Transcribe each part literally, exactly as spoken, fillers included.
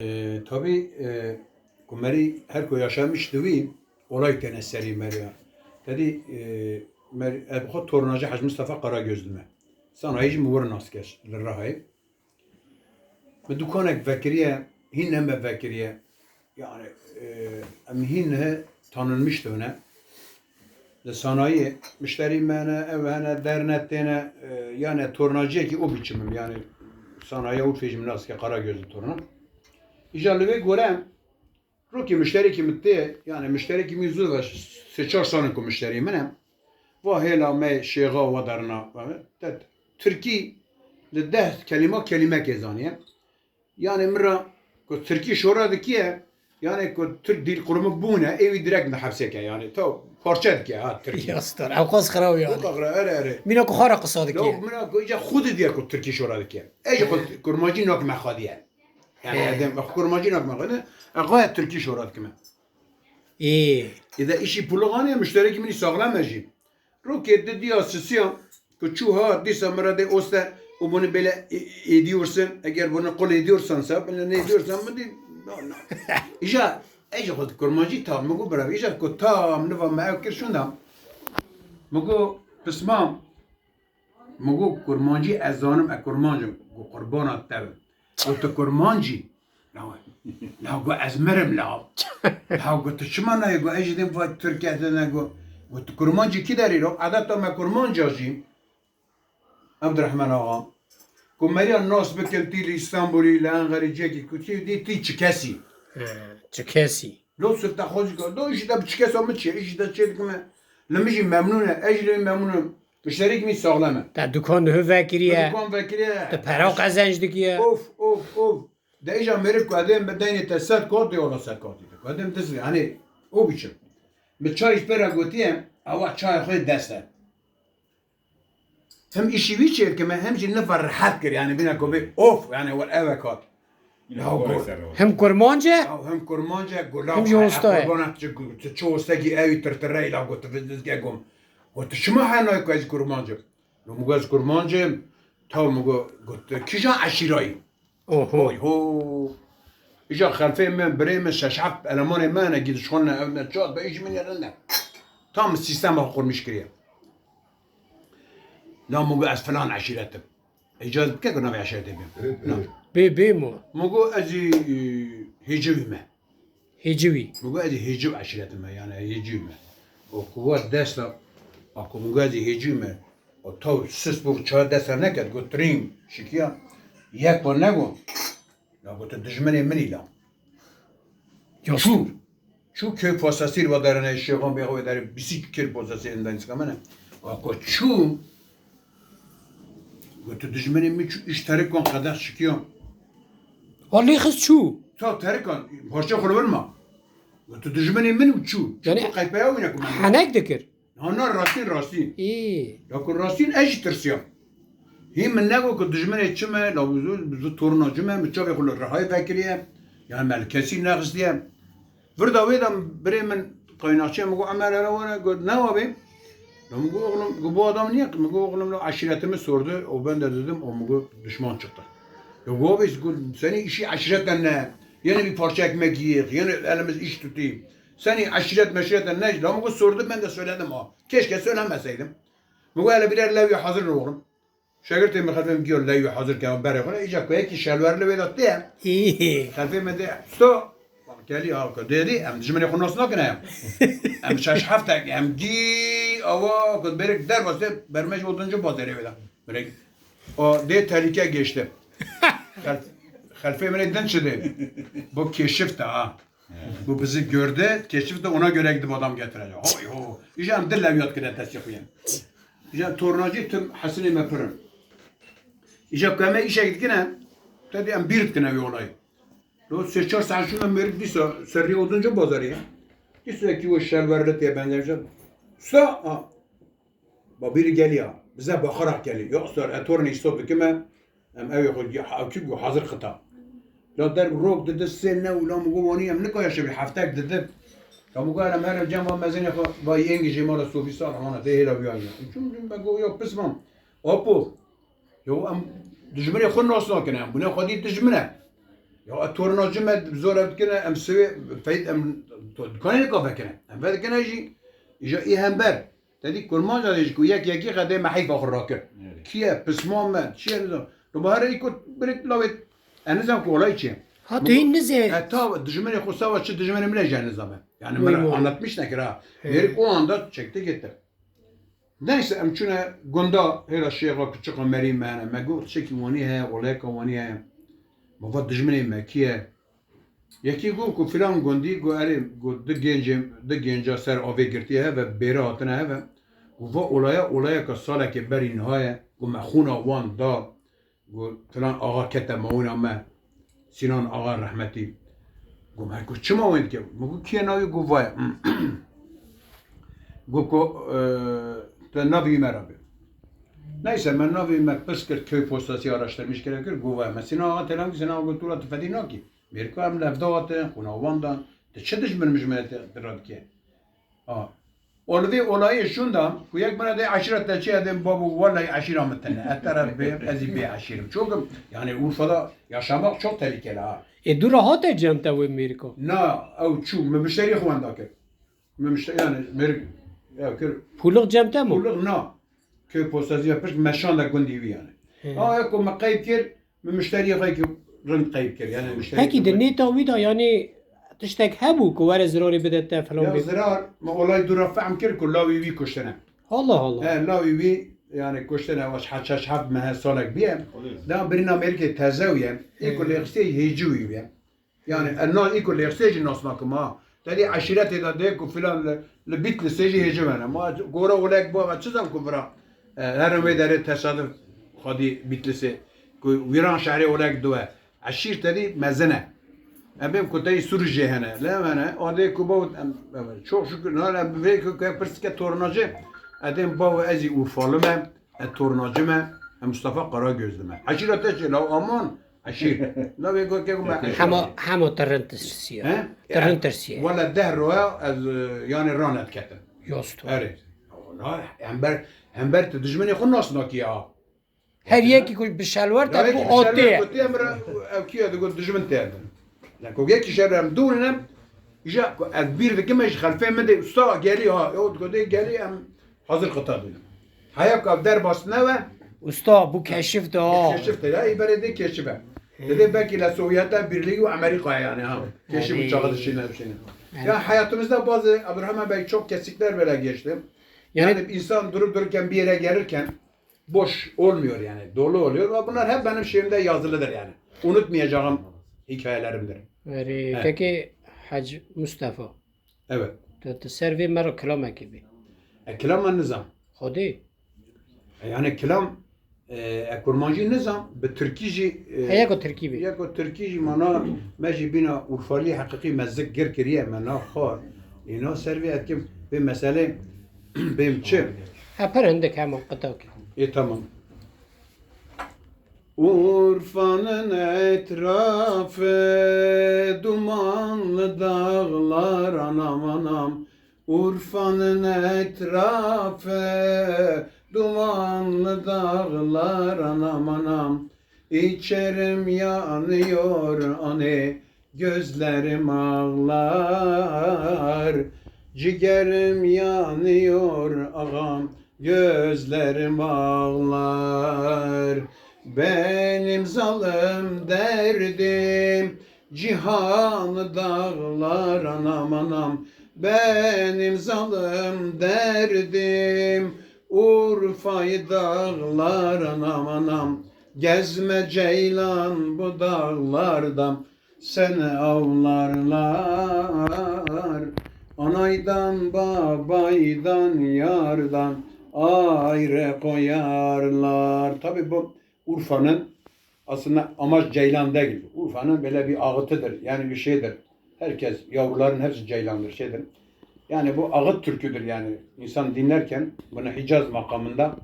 E, tabii, e, ku merî her ku yaşamişti wî, olay têne serî meriya. Tedî, e, mer-, ez bi xwe tornacî Hec Mistefa Karagöz dime. Sanayî jî min wir nas kir li Rihayê. Min dukanek vekiriye, hîn ne me vekiriye. Yani, e, em hîn nihe tanınmış tune. Li sanayiyê mişterî me ne, ev hene, derne têne, e, yani tornaciyekî o biçimim, yani sanayiya Urfê jî min nas ke Karagöz'ün torna. Îja li vê gore rokî mişterekî min tê, yani mişterekî min zû ve sê çar salin ku mişterî min e. Va hêla me şêxa ve derna. Te Tirkî li deh kelîma kelîmekê zaniye. Yani min ra ku tirkî şora dikiye, yani ku tirk dîl qurmik bûne, ê wî direkt di hepsê ke, yani taw parçe dikiye ha tirkî. Ya star, ew qas xiraw yani. Weka xira, ere, ere. Mîna ku xwe ra qisa dikiye. Law min ra ku îca xwe didiye ku tirkî şora dikiye. Ê jî xwe kurmancî nakime xwediye. Yani He. edem, xwe kurmancî nakime xwediye. E, xwe tirkî şora dikime. Ê. Îde îşî pulixanê müşterekî min î saxlem e jî. Rokê di diya sisiya ku çû hat, dîsa min re dê oste û bunu bêle ê-, ediyorsun. Eger bunu kul ediyorsan sa, bunu ne ediyorsan mı dî? No, no. Îja, ê jî xwe kurmancî tam min got bira, îja ku tam niva me ew kir şunda. Min got, pismam, min got kurmancî ez zanim, e kurmanc im. Got, qurbana te bim. Got, tu kurmancî? Law, law got, ez mirim law. Law got, tu çima nayê? Got, ez jî dêm vay Tirkiye te ne got. Got, tu kurmancî kî derî law? Edeta me kurmanca jî. Abdurrahman Ağa. Ku meriya nas bikin tî li Îstanbulî, li Enqerî cekî ku tî dî tî çi kesî? He, çi kesî? Lo sifte xwe jî got, do îşî de bi çi kesa min çi ye? Îşî de çê dikime. Li min jî memnûn e, ez jî li wî memnûn im. Müşterîk min saxlem e. Te dukan dihu vekiriye. Min dukan vekiriye. Te pera qezenc dikiye. Of, of, of. De îja mêrik ku edêm bi deynê te sed kotî, ola sed kotî de. Ku edêm dizî, hani o biçim. Min çay ji pê re gotiye, ewa çaya xwe dest e. Hem îşî wî çêdikime, hem jî niva rehet kir, yani bîne ku bê, of, yani were ev e kat. Ya go. Hem kurmanc e, Ya hem kurmanc e, gula hem jî usta ye. Kurbana tu çi, tu çi ustekî ewî tirtire îla got, tu vizge gom. Got, tu çima her nayê ku ez kurmanc im? Lo min got, ez kurmanc im. Taw min got, got, tu kîjan eşîra yî? Oho. Oy ho. Îja xelfê min, birê min, şeş heft elemanê me ne, gidişxan ne, ev ne, çat be, îj min yerin ne. Tam sîstema xwe qurmîş kiriye. La min got, ez filan eşîret im. Îcaz bike ku navê eşîretê bêm. Evet, Na. evet. Bê, bê mo. Min got, ez jî, e, hêcivî me. Hêcivî. Min got, ez jî hêciv eşîret me, yani hêcivî me. O ku wa desta, a ku min got, ez jî hêcivî me. O taw sist bû, çawa dest her neket, got, "Tring, şikiya." Yek wa negot. Ya got, "Tu dijminê min î la." Ya Çû. Çû kê posasîr va derine, şêxan bê xwe dere, bîsî kir posasîr indan iska mene. Wa got, çû. Got, "Tu dijminê min çû, iş terikan qedex şikiya." Wa lê xist çû. Ta terikan, parça xwe li vir ma. Got, "Tu dijminê min û çû." Çû Yani, ku qeypeya wî ne ku min. Henek dikir. Ha, na rastîn, rastîn. Î. Ya ku rastîn ez jî tirsiyam. Hîn min nego ku dijminê çi me, la bi zû, bi zû torna çi me, min çavê xwe li Rihayê vekiriye. Yani me li kesî nexistiye. Virda wê de birê min qaynakçiye min got, "Emer, here were." Got, "Ne wa bê?" La min got, "Oğlum," got, "bu adam niye?" Min got, "Oğlum, la eşîretimi sordu, o ben de dedim, o," min got, "düşman çıktı." Ya got, "Abi," got, "senin işi aşiretten ne? Yeni bir parça ekmek yiyik, yeni elimiz iş tutayım." Senî eşîret meşîret ne, la min got sordu, ben de söyledim ha. Keşke söylemeseydim. Min got hele birer lewya hazir oğlum. Şagirtê min xelfê min giyo lewya hazir ke berê xwe. Îca ku yekî şelwerli wê de tê. Xelfê min de, "Usta, bak gelî ha ku dedi, em dijminê xwe nas nakine em. Em şeş heft ek, em gî awa ku berek derbas tê, bermej oduncu bazêrê wê de." Berek, o dê tehlike geçti. Xelf-, xelfê min ê din çi dê? Bu keşif de ha. Bu bizi gördü, keşif de ona göre gidip adam getirecek. Hoy ho. Îja em dil lewiyat kine destê xwe yên. Îja tornacî tim hesinê me pirin. Îja ku em ê îşek dikine, te dî em bîr dikine wî olayî. Lo sê çar saet şûna mêrik dîsa serrî oduncu bazarê. Dîsa ki o şelwerli tê benzemişe. Usta, ha. Babîrî gelî ya. Bize bakarak gelî. Ya sar, e tornê îstop dikime. Em ew xwe gi-, ha-, ki gu hazir xita. La der rok didi sê ne û la min got wanî em nikaya şevî heftek didi. La min got em her cem va mezinê xwe va yengî jê mala Sofî sar hana dê hêla viya ya. Çûm me got ya pismam. Apo. Ya em dijminê xwe nas nakin em. Bune xwedî dijmin e. Ya e torna cime zor ev dikine, em siwê feyt em to-, dikanê nika vekine. Em vedikine jî, îja î hember. Te dî kurmanca dê ji ku yek yekî xedê me heyfa xwe rakir. Evet. Kî ye, pisman me, çi ye nizam. Tu baharê î ku birit lawê, e nizam ku olay çi ye. Ha, tu hîn nizê. E ta dijminê xwe sava çi dijminê min e jî nizam e. Yani min anlatmış nekir ha. He. Mêrik o anda çekti gitti. Neyse, em çûne gunda hêla şêxa kiçiqa merî me hene. Me got, tiştekî wanî heye, oleyeka wanî heye. Me vat, dijminê me kî ye? Yekî got ku filan gundî, got, erê, got, du gencê, du genca ser avê girtiye heve, bêre hatine heve. Got, va olaya, olayeka salekê berî niha ye. Got, me xûna wan da. Got, filan axa kete mawîna me, Sînan axa rehmetî. Got, me got, çima wê dike? Me got, kî ye navê? Got, va ye. Got, ku, e, te navê me re bê. Neyse, me navê me pirs kir, köy postası araştırmış kire kir, got, va ye. Me Sînan axa telefon kir, Sînan axa got, tu ra tu fedî nakî. Mêrika em levda hatin, xûna wan da. Tu çi dijmin mijmine te, te ra dike? Ha. Û li vê olayê şûnda ku yek min re dê eşîra te çi ye, dê babo wellahî eşîra min tune. Ez te re bê, ez ê bê eşîrim. Çünkü yani Urfa'da yaşamak çok tehlikeli ha. E, dû re hate cem te wê mêrika? Na, ew çû, min müşterî xwe wenda kir. Min müşte-, yani mêrik, ya kir. Pûlix cem te mi? Pûlix na. Köy postası ya pirs meşan de gundî wî yani. He. Ha, ya ku me qeyd kir, Min müşteriyê xwe yekî rind qeyb kir. Yani müşteriyê Pekî di nêta wî de yani tiştek hebû ku were zirarê bide te filan Ya bê? Zirar, me olay dû re fehm kir ku lawî wî kuştine. Allah Allah. He, lawî wî yani kuştine, ew heşt heft mehe salek biye. Oluyor. Da birîna Amerîkê teze wî ye. Ê ku He. lêxistê hêcî wî ye. Yani, e, na, î ku lêxisê jî nas nakim ha. Te dî eşîretê de dê ku filan li, li Bitlisê jî hêjim hene. Ma gora olek bu, me çi zan ku vira, e, herin wê derê tesaduf xwedî Bitlisê. Ku Wîran şehrê olek du e. Eşîr te dî mezin e. Em bêm ku te yî Sûrî jê hene. Lê em hene. A dê ku bawt, em, em, çok şükür, na, em vê ku, ku pirsike tornaci. E dêm baw ez î Urfalı me. E tornaci me. E Mustafa Karagözlü me. Eşîra te çi? Law aman. Eşîr. Navê ku ke me eşîr. Hema, hema te rind tirsiye. He? Te rind tirsiye. Wala deh roya ez, e, yani ranet ketim. Yostu. Erê. Wala hember, hember tu dijminê xwe nas nakî ya. Her yekî ku bi şelwer te Yavê ku ki bi şelwer otiye. Kutiye min re, ev kiye digot dijmin te din. Ya ku yekî şer em dûrinem, îja ku ez bîr dikim, ji xelfê min de usta gelî ha. Ew digot ê gelî em hazir qita dûnin. Heya ku ev derbas nebe. Usta, bu keşif de ha. Keşif de ya, î berê de keşif e. He. Dede belkî le Sovyeta Birliği û Amerika yani ha. Keşif Erê. Uçağı dişine dişine. Erê. Ya hayatımızda bazı Abdurrahman Bey çok kesikler böyle geçti. Yani Yani insan durup dururken bir yere gelirken boş olmuyor yani. Dolu oluyor. Ve bunlar hep benim şeyimde yazılıdır yani. Unutmayacağım hikayelerimdir. Erê, He. Peki Hacı Mustafa. Evet. Tu, tu ser vê me re kilamekî bê. E, kilam e nizam. Xwedê. E, yani kilam, e, e, kurmancî nizam, bi tirkî jî, e, He, yeko tirkî bê. Yeko tirkî jî mana me jî bîna Urfalî heqîqî me zik gir kiriye, me na xwar. Îna ser vê etkim, vê mesele bêm çi? He, per hindik hema qitawkî. E, tamam. Urfa'nın etrafı dumanlı dağlar, anam anam. Urfa'nın etrafı dumanlı dağlar, anam anam. İçerim yanıyor, ani gözlerim ağlar. Cigerim yanıyor, ağam, gözlerim ağlar. Benim zalim derdim cihanı dağlar, anam anam. Benim zalim derdim Urfa'yı dağlar, anam anam. Gezme ceylan bu dağlarda, seni avlarlar. Anaydan, babaydan, yardan ayrı koyarlar. Tabii bu Urfa'nın aslında amaç ceylan değil. Urfa'nın böyle bir ağıtıdır. Yani bir şeydir. Herkes, yavruların hepsi ceylandır, şeydir. Yani bu ağıt türküdür yani. İnsan dinlerken bunu Hicaz makamında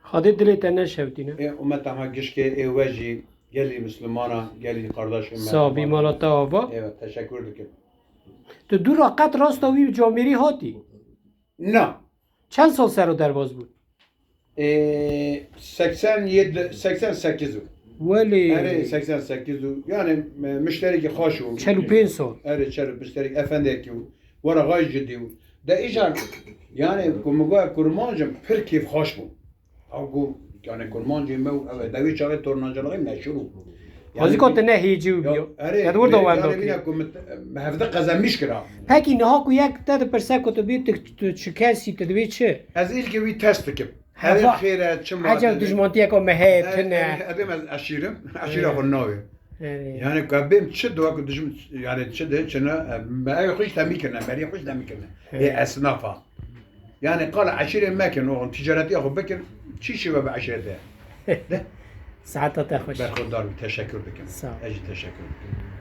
Xwedê dilê te neşewtîne. Ê ummeta me gişkê, ê we jî gelî Mislimana, gelî qardaşê me. Sabî mala te ava. Evet, teşekkür dikim. Tu dû ra qet rasta wî camêrî hatî? Na. Çend sal ser o derbas bû? Ê, seksen yedi, seksen sekiz bû. Welê. Erê seksen sekiz û yani e, müşterekî xaş û. Çel û pênc sal. Erê çel û müşterek efendekî û were xaş cidî û. De îcar yani ku min goya kurmancim pir kêf xaş bû. Ew ku yani kurmancê me û ew dewê çaxê tornancalixê meşhur û. Xwezî ka te ne hêcî û biyo. Erê. Ya di wir de Yani wenda kî. Bîne ku min min hevde qezemîş kira. Pekî niha ku yek te dipirse ku tu bî tu, tu çi kesî tu dibê çi? Ez îlkê wî test dikim. Heva. Erê xêre çima Ecem te- dijmantiye ku me heye tune. Erê, erê ez eşîrim. Eşîra xwe navê. Erê. Yani ku bêm çi dua ku dijmin yani çi de çi ne me ew xwe temî kirine, merî xwe temî kirine. Evet. Ê esnafa. Yani qala eşîrê mekin oğlum, ticaretiya xwe bikin. Çi şive bi eşîrete? Saeta te xweş. Berxwedar bî, teşekkür dikim. Sağ ol. Ez jî teşekkür dikim.